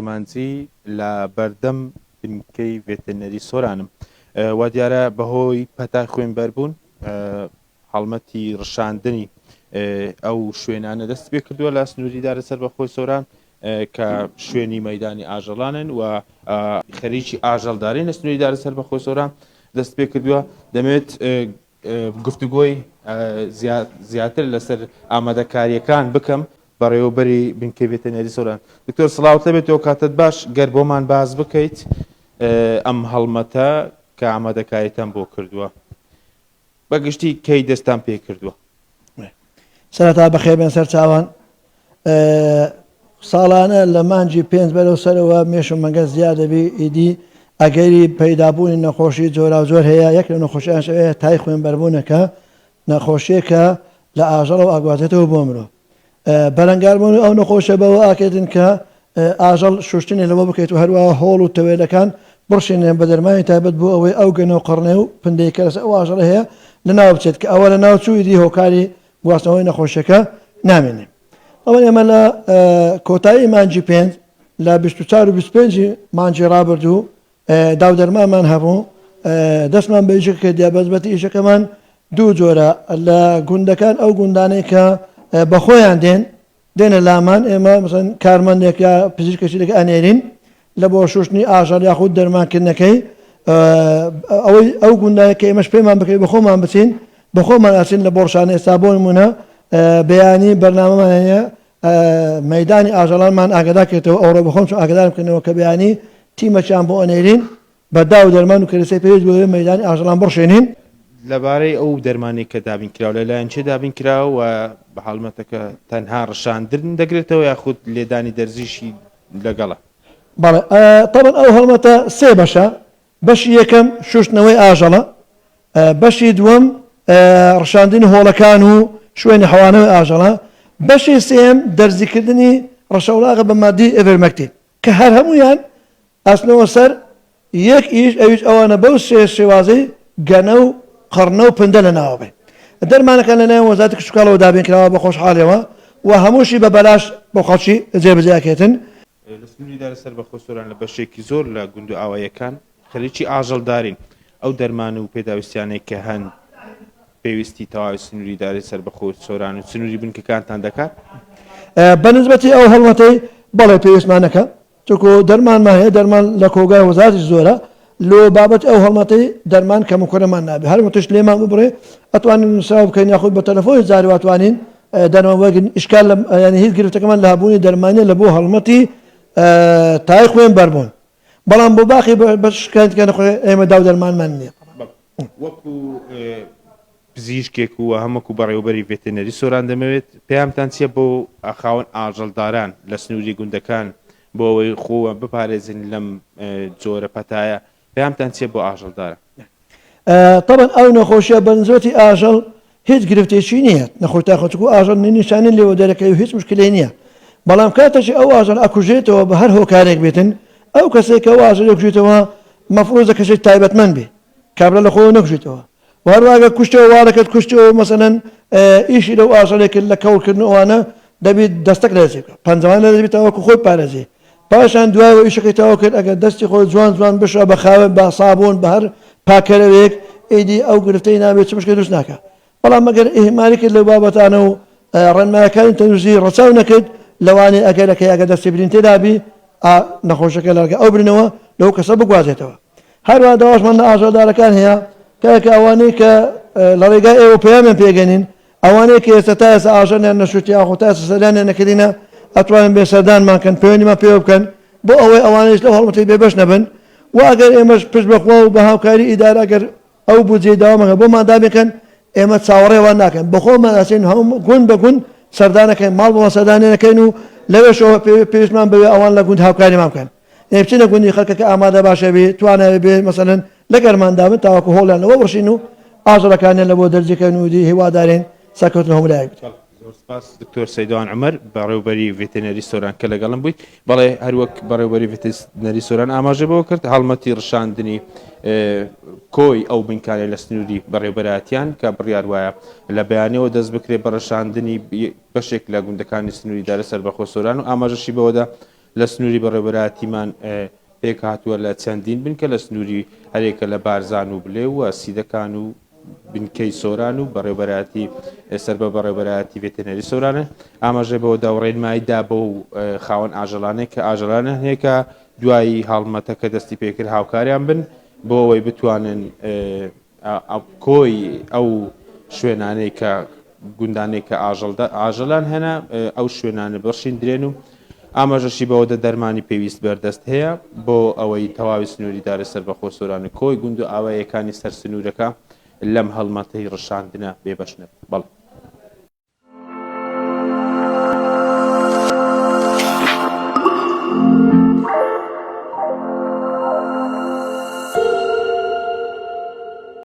کرمانجی لە بەردەم بنکەی ڤێتەرنەری سۆرانم. وا دیارە بەهۆی پەتای خوێنبەربوون هەڵمەتی ڕشاندنی ئەو شوێنانە دەست پێ کردووە لە سنووری دارە سەربەخۆی سۆران کە شوێنی مەدانی ئاژەڵانن و خەریکی ئاژەڵدارین لە سنووری دارە سەربەخۆی سۆران دەست پێ کردووە. دەمێت گفتوگۆی زیاتر لەسەر ئامادەکارییەکان بکەم. بەڕێوەبەری بنکەی ڤێتەرنەری سۆران. دکتۆر سڵاوت لێبێت و کاتت باش، گەر بۆمان باس بکەیت ئەم هەڵمەتە کە ئامادەکاریتان بۆ کردووە بە گشتی کەی دەستان پێ کردووە؟ سەرەتا بەخێربێن سەرچاوان. ساڵانە لە مانگی پێنج بەرەو سەرەوە مێش و مەنگەس زیاد دەبی، ئیدی ئەگەری پەیدابوونی نەخۆشی جۆراوجۆر هەیە، یەک لەو نەخۆشیانەش ئەوەیە تای خوێنبەربوونە کە نەخۆشییەکە لە ئاژەڵەوە ئەگوازێتەوە بۆ مرۆ. بەرەنگاربوونی ئەو نەخۆشیە بەوە ئاکێتن کە ئاژەڵ شوشتنی لەوە بکەیت و هەروەها هۆڵ و تەوێلەکان بڕشێنێن بە دەرمانی تایبەت بۆ ئەوەی ئەو گەنە و قەڕنێ و پندەی کە لەسەر ئەو ئاژەڵە هەیە لەناو بچێت کە ئەوە لەناو چوو ئیدی هۆکاری گواستنەوەی نەخۆشیەکە نامێنێ. ئەوە ئێمە لە کۆتایی مانگی پێنج لە 24 و 25 مانگی ڕابردوو داو دەرمانمان هەبوو دەستمان بە ئیشەکە کردیا بەزبەتی ئیشەکەمان دوو جۆرە لە گوندەکان ئەو گوندانەی کە بەخۆیان دێن دێنە لامان ئێمە مثلەن کارمەندێک یا پزیشکێکی لەگە ئەنێرین لە بۆ شوشتنی ئاژەڵ یاخود دەرمانکردنەکەی ئەوەی ئەو گوندانە کە ئێمەش پێمان بکەوێت بەخۆمان بچین بەخۆمان ئەچین لە بۆڕشانە ئێستا بۆ نمونە بەیانی بەرنامەمان هەیە مەدانی ئاژەڵانمان ئاگادار کرێتەوە ئەوڕۆ بەخۆم چون ئاگادارم کردنەوە کە بەیانی تیمەکیان بۆ ئەنێرین بە داو دەرمان و کەرەسەی پێویست بۆ ئەوەی مەیدانی ئاژەڵان بڕشێنین. لەبارەی ئەو دەرمانەی کە دابین کراوە لە لایەن کێ دابین کراوە و هەڵمەتەکە تەنها ڕشاندن دەگرێتەوە یاخود لێدانی دەرزیشی لەگەڵە؟ بەڵێ تەبعەن ئەو هەڵمەتە سێ بەشە، بەشی یەکەم شوشتنەوەی ئاژەڵە، بەشی دووەم ڕشاندنی هۆڵەکان و شوێنی حەوانەوەی ئاژەڵە، بەشی سێیەم دەرزیکردنی ڕەشەوڵاغە بە ماددەی ئێڤەرمەکتین کە هەر هەموویان ئەچنەوە سەر یەک ئیش ئەویش ئەوانە بەو سێ شێوازەی گەنە و قڕنە و پندە لەناوە بەین. دەرمانەکان لەلایەن وەزارەتی کشتوکاڵەوە دابین کراوە بە خۆشحاڵیەوە و هەمووشی بە بەلاش بۆ خەڵکی جێبەجێ ئەکرێتن. لە سنووری دارە سەربەخۆ سۆران لە بەشێکی زۆر لە گوند و ئاواییەکان خەریکی ئاژەڵدارین، ئەو دەرمان و پێداویستیانەی کە هەن پێویستی تەواوی سنووری دارەی سەربەخۆ سۆران و سنووری بنکەکانتان دەکات؟ بە نسبەتی ئەو هەڵمەتەی بەڵێ پێویستمان ئەکا، چونکو دەرمانمان هەیە دەرمان لە کۆگای وەزارەتیش زۆرە لۆ بابەتی ئەو هەڵمەتەی دەرمان کەموکوڕیمان نابێ هەر وتش لێمان ببڕێ ئەتوانین نووسراو بکەین یاخود بە تەلەفۆنی جاری واتوانین دەرمان وەرگرین ئیشکال لە یعنی هیچ گرفتەکەمان لە هەبوونی دەرمانیە لە بۆ هەڵمەتی تای خوێن بەربوون بەڵام بۆ باقی بەشکان کە نەخۆی ئێمە داو دەرمانمان نییە. وەکو پزیشکێک و هەم وەکو بەڕێوەبەری ڤێتێرنەری سۆران دەمەوێت پەیامتان چیە بۆ خاوەن ئاژەڵداران لە سنووری گوندەکان بۆ ئەوەی خۆیان بپارێزن لەم جۆرە پەتایە پەیامتان چیە بۆ ئاژەڵداران؟ تەبعەن ئەو نەخۆشیە بە نسبەتی ئاژەڵ هیچ گرفتێکی نییە نەخۆش تا خۆ چکو ئاژەڵ نیشانەی لێوە دەرەکەوێ و هیچ مشکلەی نییە بەڵام کاتێکی ئەو ئاژەڵ ئەکوژێتەوە بە هەر هۆکارێک بێتن ئەو کەسێک کە ئەو ئاژەڵ ئەکوژێتەوە مەفروزە کەسێک تایبەتمەند بێ کابرا لە خۆوە نەکوژێتەوە و هەروە ئەگەر کوشتەوە واڵەکەت کوشتەوە مەسەلەن ئیشی لەو ئاژەڵێک کرد لە کەوڵکردن و ئەوانە دەبیت دەستەک لە دەستی بکە پەنجەوان لە دەستی تاوەکو خۆی پارێزێ پاشان دوایەوە ئیشەکەی تەواو کرد ئەگەر دەستی خۆی جوان جوان بشا بە خاوێن بە سابوون بە هەر پاکەرەوەیەک ئیدی ئەو گرفتەی نابێت چ مشکلی دروست ناکە بەڵام ئەگەر ئیهمالی کرد لەو بابەتانە و ڕێنمایەکانی تەندروستی ڕەچاو نەکرد لەوانەیە ئەگەرەکەی ئەگەر دەستی برین تێدابی ئا نەخۆشەکە لە ڕێگە ئەو برینەوە لەو کەسە بگوازێتەوە هەروەها داواشمان لە ئاژەڵدارەکان هەیە کاکە ئەوانەی کە لە ڕێگای ئێوە پەیامیان پێگەنین ئەوانەی کە ئێستا تا ئێستا ئاژەڵیان نەشوتی یاخۆ تا ئێستا سەردانیان نەکردینە ئەتوانن بێ سەردانمان کەن پەیوەندیمان پێوە بکەن بۆ ئەوەی ئەوانەیش لەو هەڵمەتەی بێبەش نەبن و ئەگەر ئێمەش پشت بەخوا و بە هاوکاری ئیدارە ئەگەر ئەو بودجەی داوامان کرد بۆمان دابین ئێمە چاوەڕێ وان ناکەین بەخۆمان ئەچین هەموو گوند بە گوند سەردانەکەین ماڵ بۆ ماڵ سەردانیان ئەکەین و لەوێشەوە پێویستمان بەوێ ئەوان لە گوند هاوکاریمان بکەن یعنی بچینە گوندی خەڵکەکە ئامادە باشە بێ توانای بێ مەسەلەن لەگەرمان دابن تاوەکو هۆڵیان لەوە بڕشین و ئاژەڵەکانیان لە بۆ دەرجەکەن و دی هیوادارین سەرکەوتن هەموو لایەک بێت. زۆر سپاس دکتۆر سەیدوان عومەر بەڕێوبەری ڤێتێنەری سۆران کە لەگەڵم بوویت. بەڵێ هەروەک بەڕێوبەری ڤێتێنەری سۆران ئاماژەی بەوە کرد هەڵمەتی ڕشاندنی کۆی ئەو بنکانەی لە سنووری بەڕێوبەرایەتیان کە بڕیار وایە لە بەیانەوە دەست بکرێت بە ڕشاندنی بەشێک لە گوندەکانی سنووری دارە سەربەخۆ سۆران و ئاماژەشی بەوەدا لە سنووری بەڕێوەبەرایەتیمان پێکهاتووە لە چەندین بنکە لە سنووری هەرێکە لە بارزان و بلێ و سیدەکان و بنکەی سۆران و بەڕێوەبەرایەتی سەر بە بەڕێوەبەرایەتی ڤێتێنەری سۆرانە. ئاماژەی بەوەدا و ڕێنمایی دا بەو خاوەن ئاژەڵانەی کە ئاژەڵانیان هەیە کە دوای هەڵمەتەکە دەستی پێکرد هاوکاریان بن بۆ ئەوەی بتوانن کۆی ئەو شوێنانەی کە گوندانەی کە ئاژەڵان هەنە ئەو شوێنانە بڕشیندرێن و ئاماژەشی بەوەدا دەرمانی پێویست بەردەست هەیە بۆ ئەوەی تەواوی سنووری دارە سەربەخۆ سۆران و کۆی گوند و ئاواییەکانی سەر سنوورەکە لەم هەڵمەتەی ڕشاندنە بێبەش نەبن. بەڵێ.